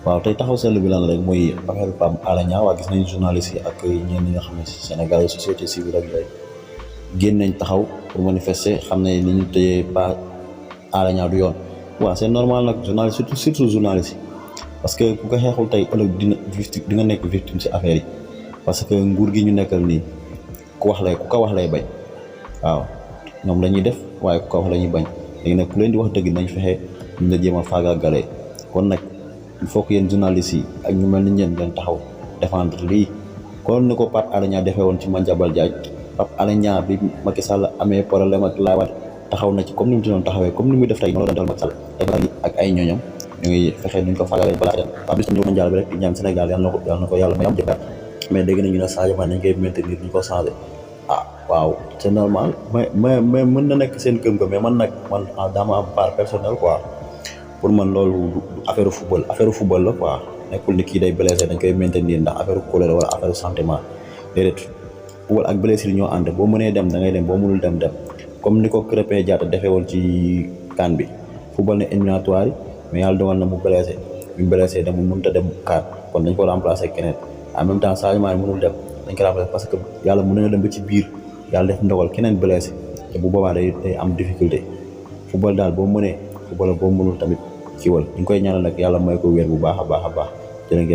waaw tey taxaw seetlu bi lan rek mooy affaire Pape Alé Niang waa gis nañ journaliste yi ak ñenn ñi nga xam ne si Sénégal yi société civile ak yooyu génn nañ taxaw pour manifester xam ne ni ñu tëyee Pape Alé Niang du yoon. waaw c'est normal nag journaliste surtout journaliste yi parce que ku ko xeexul tey ëllëg di nga nekk victime si affaire yi parce que nguur gi ñu nekkal nii ku ko wax lay bañ waaw ñoom lañuy def waaye ku ko wax la ñuy bañ léegi nag ku leen di wax dëgg nañ fexe ñu la jéem a faagaagalee kon nag il faut que yéen journalistes yi ak ñu mel ni ñeen ngeen taxaw défendre lii kon ni ko Pape Alé Niang defee woon ci Madiambal Diagne Pape Alé Niang bi Macky Sall amee problème ak Laye Wade taxaw na ci comme ni mu ci doon taxawee comme ni muy def tey noonu la doon Macky Sall ak ay ñooñam ñu ngi fexe nuñ ko faagalee balaa dem waa bis ñëw mondial bi rek di ñaan Sénégal yàlla na ko yàlla may am jëkkaat mais dégg nañu ne Sadio Mané nañ koy maintenir ñu ko changé waaw c'est normal mais mën na nekk seen gëm-gëm mais man dama am part personnelle quoi pour man loolu affaire football la quoi nekkul ni kii day blessé dañ koy maintenir ndax affaire colère wala affaire sentiment déedéet football ak blessure ñoo ànd boo mënee dem da ngay dem boo mënul dem comme ni ko Krépin Diatta defee woon ci CAN bi football ne éliminatoire yi mais yàlla dogal na mu blessé dem mënut a dem CAN kon dañ ko remplacer keneen en même temps Sadio Mané mënul dem dañ ko remplacer parce que yàlla mën na dem ba ci biir yàlla def ndogal keneen blessé te bu boobaa day am difficulté football daal boo mënee football boo mënul tamit kiiwal ñu ngi koy ñaanal nag yàlla may ko wér bu baax a baax a baax jërë ngeen